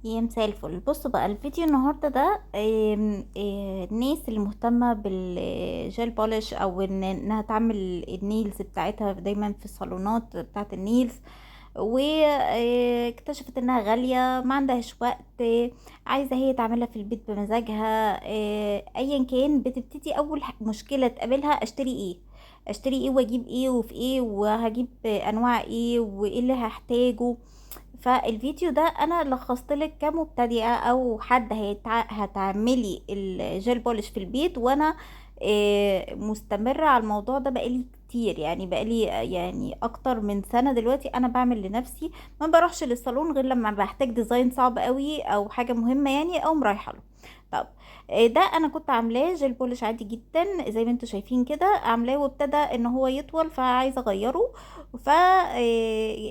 يا مساء الفل. بصوا بقى الفيديو النهارده ده، آم، آه، الناس اللي مهتمة بال gel polish او انها تعمل ال nails بتاعتها دايما في الصالونات بتاعت ال nails، واكتشفت انها غالية، ما عندهاش وقت، عايزة هي تعملها في البيت بمزاجها، ايا كان. بتبتدي اول مشكلة تقابلها: اشتري ايه؟ اشتري ايه واجيب ايه وفي ايه وهجيب انواع ايه وايه اللي هحتاجه؟ فالفيديو ده انا لخصت لك كمبتدئه او حد هتعملي ال gel polish في البيت، وانا مستمرة على الموضوع ده بقالي كتير، يعني بقالي يعني اكتر من سنة دلوقتي انا بعمل لنفسي، ما بروحش للصالون غير لما بحتاج design صعب قوي او حاجة مهمة يعني او رايحة له. طب ده انا كنت عاملاه gel polish عادي جدا زي ما انتم شايفين كده، عاملاه وابتدى ان هو يطول فعايزه اغيره. ف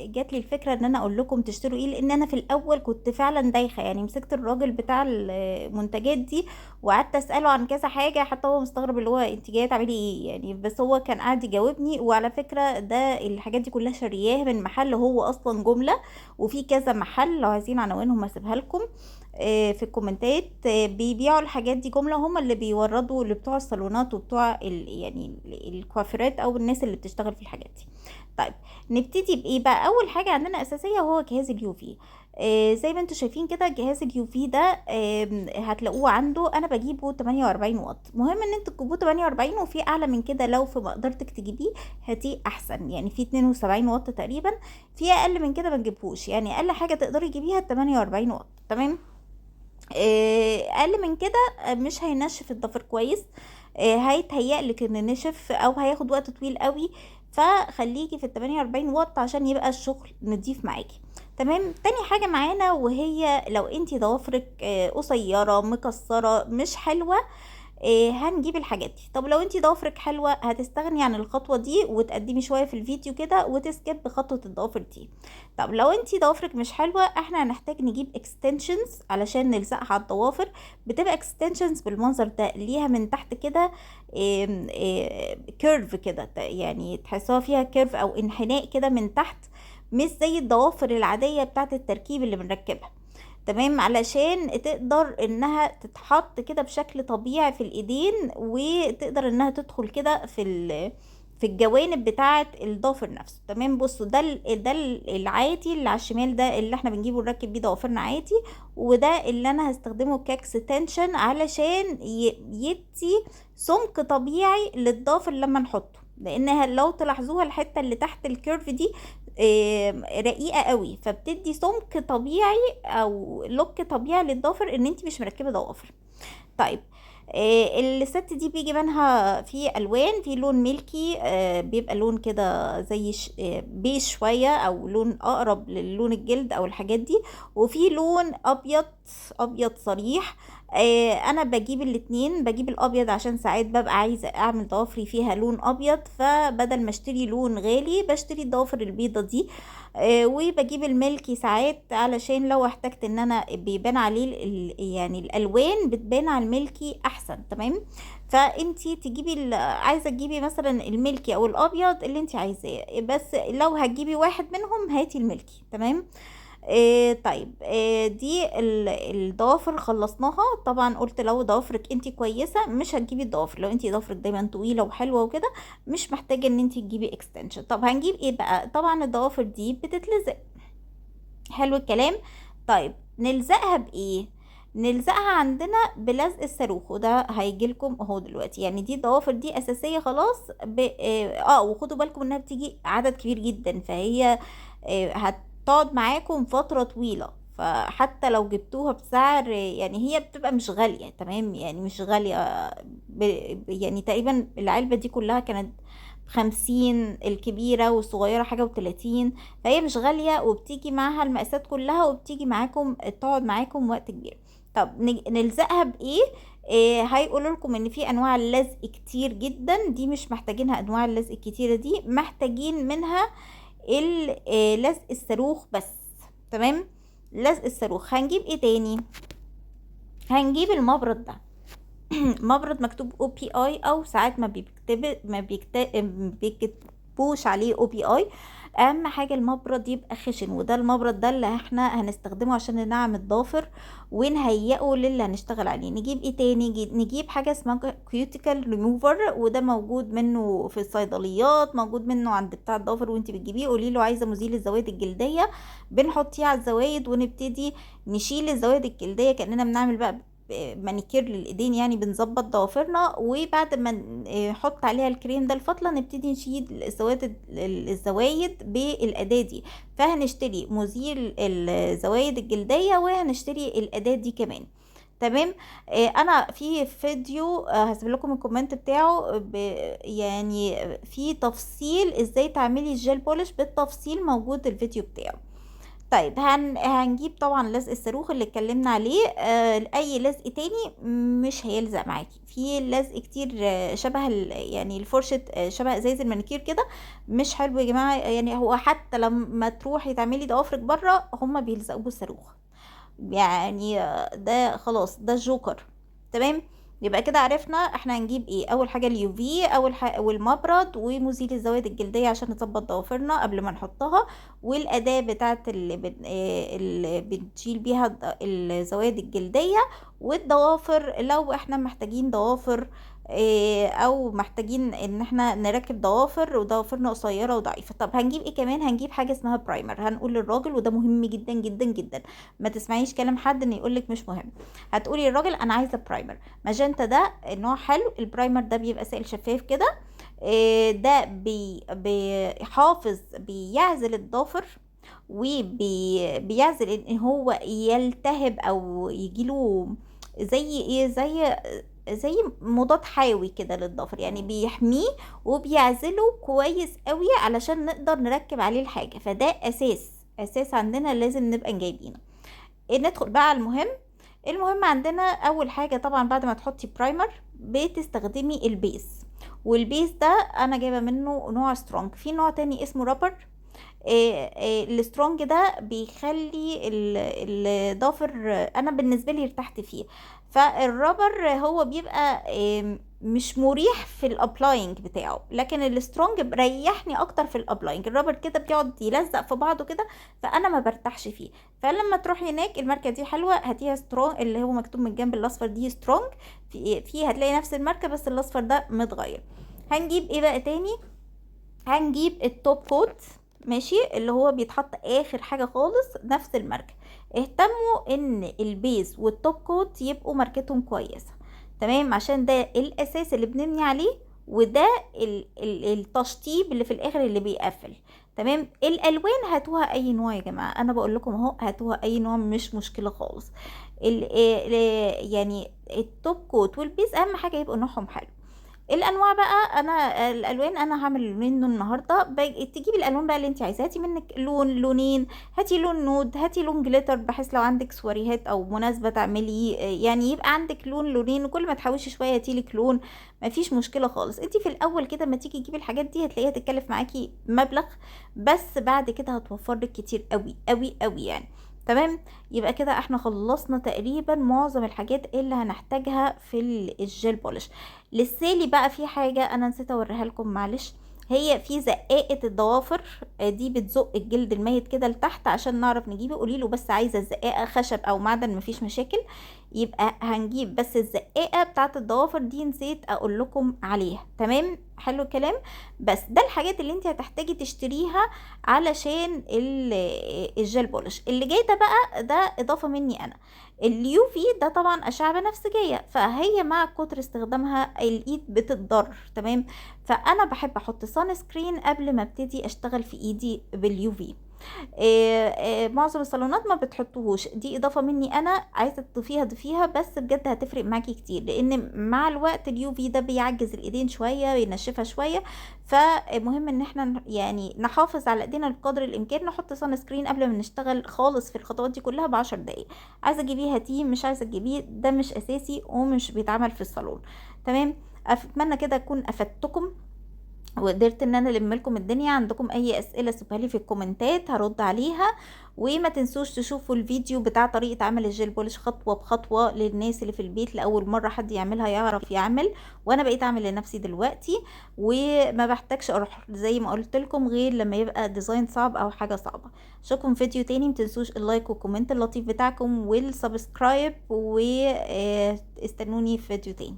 جات لي الفكرة ان انا اقول لكم تشتروا ايه، لان انا في الاول كنت فعلا دايخه، يعني مسكت الراجل بتاع المنتجات دي وقعدت اساله عن كذا حاجة، حتى هو مستغرب اللي هو انت جاية تعملي ايه يعني، بس هو كان قاعد يجاوبني. وعلى فكرة ده الحاجات دي كلها شارياها من محل هو اصلا جملة، وفي كذا محل لو عايزين عناوينهم هسيبها لكم في الكومنتات، بيبيعوا الحاجات دي جملة، هم اللي بيوردوا اللي بتوع الصالونات وبتوع الكوافيرات او الناس اللي بتشتغل في الحاجات دي. طيب نبتدي بايه بقى؟ اول حاجة عندنا اساسية هو جهاز ال UV. زي ما انتم شايفين كده جهاز ال UV ده، هتلاقوه عنده، انا بجيبه 48 واط. مهم ان انتوا تجيبوه 48، وفي اعلى من كده لو في مقدرتك تجيبيه هاتيه احسن، يعني في 72 واط تقريبا، في اقل من كده ما تجيبهوش، يعني اقل حاجة تقدري تجيبيها 48 واط. تمام، اقل من كده مش هينشف الضفر كويس، هيتهيأ لك ان نشف او هياخد وقت طويل قوي، فخليكي في ال 48 واط عشان يبقى الشغل نضيف معاكي. تمام، تاني حاجة معانا وهي لو انتي ضوافرك قصيرة مكسرة مش حلوة، هنجيب الحاجات دي. طب لو انتي ضوافرك حلوة هتستغني عن الخطوة دي وتقدمي شوية في الفيديو كده وت skip خطوة الضوافر دي. طب لو انتي ضوافرك مش حلوة احنا هنحتاج نجيب extensions علشان نلزقها على الضوافر. بتبقى extensions بالمنظر ده، ليها من تحت كده، curve كده، يعني تحسوها فيها curve او انحناء كده من تحت، مش زي الضوافر العادية بتاعت التركيب اللي بنركبها. تمام، علشان تقدر انها تتحط كده بشكل طبيعي في الايدين، وتقدر انها تدخل كده في الجوانب بتاعه الضافر نفسه. تمام، بصوا ده العادي اللي على الشمال ده اللي احنا بنجيبه ونركب بيه ضوافرنا عادي، وده اللي انا هستخدمه ك extension علشان يدي سمك طبيعي للضافر لما نحطه، لانها لو تلاحظوها الحتة اللي تحت ال curve دي، رقيقه قوي، فبتدي سمك طبيعي او look طبيعي للضافر ان انت مش مركبة ضوافر. طيب، الست دي بيجي منها في الوان، في لون milky، بيبقى لون كده زي بيج شوية او لون اقرب للون الجلد او الحاجات دي، وفي لون ابيض، ابيض صريح. انا بجيب الاتنين، بجيب الابيض عشان ساعات ببقى عايزه اعمل ضوافري فيها لون ابيض، فبدل ما اشتري لون غالي بشتري الضوافر البيضة دي. وبجيب ال milky ساعات علشان لو احتجت ان انا بيبان عليه الالوان بتبان على ال milky احسن. تمام، فانتي تجيبي عايزه تجيبي مثلا ال milky او الابيض اللي انتي عايزاه، بس لو هتجيبي واحد منهم هاتي ال milky. تمام، طيب، دي الضوافر خلصناها. طبعا قلت لو ضوافرك انتي كويسة مش هتجيبي الضوافر، لو انتي ضوافرك دايما طويلة وحلوه وكده مش محتاجه ان انتي تجيبي extension. طب هنجيب ايه بقى؟ طبعا الضوافر دي بتتلزق. حلو الكلام. طيب نلزقها بايه؟ نلزقها عندنا بلزق الصاروخ، وده هيجي لكم اهو دلوقتي. يعني دي الضوافر دي اساسية خلاص وخدوا بالكم انها بتيجي عدد كبير جدا، فهي هتقعد معاكم فترة طويلة، فحتى لو جبتوها بسعر يعني هي بتبقى مش غالية. تمام، يعني مش غالية، يعني تقريبا العلبة دي كلها كانت 50، الكبيرة والصغيرة حاجة وتلاتين، فهي مش غالية وبتيجي معاها المقاسات كلها، وبتيجي معاكم تقعد معاكم وقت كبير. طب نلزقها بإيه؟ هيقولوا لكم ان في انواع اللزق كتير جدا، دي مش محتاجينها انواع اللزق الكتيرة دي، محتاجين منها لزق الصاروخ بس. تمام، لزق الصاروخ. هنجيب ايه تاني؟ هنجيب المبرد ده، مبرد مكتوب OPI، او ساعات ما بيكتب، ما بيكتب، بيكت، بيكتبوش عليه OPI. اهم حاجة المبرد يبقى خشن، وده المبرد ده اللي احنا هنستخدمه عشان ننعم الضافر ونهيئه للي هنشتغل عليه. نجيب ايه تاني؟ نجيب حاجة اسمها كيوتيكال ريموفر، وده موجود منه في الصيدليات، موجود منه عند بتاع الضافر، وانت بتجيبيه قولي له عايزه مزيل الزوايد الجلدية، بنحطيه على الزوايد ونبتدي نشيل الزوايد الجلدية كاننا بنعمل بقى مانيكير للايدين، يعني بنظبط ضوافرنا. وبعد ما نحط عليها الكريم ده الفتله نبتدي نشيل الزوايد بالاداه دي. فهنشتري مزيل الزوايد الجلدية وهنشتري الاداة دي كمان. تمام. انا في فيديو، هسيب لكم ال comment بتاعه، يعني في تفصيل ازاي تعملي ال gel polish بالتفصيل، موجود الفيديو بتاعه. طيب هنجيب طبعا لزق الصاروخ اللي اتكلمنا عليه. اي لزق تاني مش هيلزق معاكي، في لزق كتير، شبه يعني الفرشة، شبه ازايز المانيكير كده، مش حلو يا جماعة. يعني هو حتى لما تروحي تعملي ضوافرك بره هما بيلزقوه بالصاروخ، يعني ده خلاص ده الجوكر. تمام. يبقى كده عرفنا احنا هنجيب ايه. اول حاجة ال UV، اول حاجة والمبرد ومزيل الزوايد الجلدية عشان نظبط ضوافرنا قبل ما نحطها، والاداه بتاعه اللي بنشيل بيها الزوايد الجلدية، والضوافر لو احنا محتاجين ضوافر، او محتاجين ان احنا نركب ضوافر وضوافرنا قصيرة وضعيفه. طب هنجيب ايه كمان؟ هنجيب حاجة اسمها primer. هنقول للراجل، وده مهم جدا جدا جدا، ما تسمعيش كلام حد ان يقولك مش مهم. هتقولي للراجل انا عايزه primer magenta، ده نوع حلو. ال primer ده بيبقى سائل شفاف كده، ده بيحافظ، بيعزل الضافر وبيعزل ان هو يلتهب او يجيله زي ايه، زي مضاد حيوي كده للضفر، يعني بيحميه وبيعزله كويس قوي علشان نقدر نركب عليه الحاجة. فده اساس عندنا لازم نبقى جايبينه. ندخل بقى على المهم. المهم عندنا اول حاجة طبعا بعد ما تحطي primer بتستخدمي ال base، وال base ده انا جايبه منه نوع strong، في نوع تاني اسمه rubber. ال strong ده بيخلي الضافر، انا بالنسبة لي ارتحت فيه. فال rubber هو بيبقى مش مريح في ال applying بتاعه، لكن ال strong بريحني اكتر في ال applying. ال rubber كده بيقعد يلزق في بعضه كده، فانا ما برتاحش فيه. فلما تروحي هناك الماركة دي حلوة، هاتيها strong، اللي هو مكتوب من الجنب الاصفر دي strong، في هتلاقي نفس الماركة بس الاصفر ده متغير. هنجيب ايه بقى تاني؟ هنجيب ال top coat، ماشي، اللي هو بيتحط اخر حاجة خالص، نفس الماركة. اهتموا ان ال base وال top coat يبقوا ماركتهم كويسة، تمام، عشان ده الاساس اللي بنبني عليه، وده التشطيب اللي في الاخر اللي بيقفل. تمام. الالوان هاتوها اي نوع يا جماعة، انا بقول لكم اهو، هاتوها اي نوع مش مشكلة خالص. يعني ال top coat وال base اهم حاجة يبقوا نوعهم حلو. الانواع بقى، انا الالوان انا هعمل منه النهارده، تجيبي الالوان بقى اللي انت عايزاها، هاتي منك لون لونين، هاتي لون nude، هاتي لون glitter، بحيث لو عندك سواريهات او مناسبة تعملي، يعني يبقى عندك لون لونين، وكل ما تحوشي شوية هاتيلك لون، مفيش مشكلة خالص. انت في الاول كده ما تيجي تجيبي الحاجات دي هتلاقيها تتكلف معاكي مبلغ، بس بعد كده هتوفر لك كتير قوي قوي قوي يعني. تمام. يبقى كده احنا خلصنا تقريبا معظم الحاجات اللي هنحتاجها في ال gel polish. لسه بقى في حاجة انا نسيت اوريها لكم، معلش، هي في زقاقة الضوافر دي بتزق الجلد الميت كده لتحت عشان نعرف نجيبه. قولي له بس عايزة الزقاقة خشب او معدن، مفيش مشاكل. يبقى هنجيب بس الزقاقة بتاعت الضوافر دي، نسيت اقول لكم عليها. تمام، حلو الكلام. بس ده الحاجات اللي انت هتحتاجي تشتريها علشان ال gel polish. اللي جاي ده بقى ده اضافة مني انا، ال UV ده طبعا اشعة بنفسجية، فهي مع كتر استخدامها الايد بتتضرر. تمام. فانا بحب احط sunscreen قبل ما ابتدي اشتغل في ايدي بال UV. معظم الصالونات ما بتحطوهوش، دي اضافه مني انا، عايزه تضيفيها ضيفيها، بس بجد هتفرق معاكي كتير، لان مع الوقت ال UV ده بيعجز الايدين شوية، بينشفها شوية. فمهم ان احنا يعني نحافظ على ايدينا بقدر الامكان، نحط sunscreen قبل ما نشتغل خالص في الخطوات دي كلها ب10 دقايق. عايزه تجيبيه هاتيه، مش عايزه تجيبيه ده مش اساسي ومش بيتعمل في الصالون. تمام. اتمنى كده اكون افدتكم. وقدرت ان انا الم لكم الدنيا. عندكم اي اسئلة سيبها لي في الكومنتات هرد عليها. وما تنسوش تشوفوا الفيديو بتاع طريقه عمل ال gel polish خطوة بخطوة للناس اللي في البيت لاول مرة حد يعملها يعرف يعمل. وانا بقيت اعمل لنفسي دلوقتي، وما بحتاجش اروح زي ما قلت لكم غير لما يبقى design صعب او حاجة صعبة. اشوفكم فيديو تاني، ما تنسوش ال like وال comment اللطيف بتاعكم وال subscribe، واستنوني في فيديو تاني.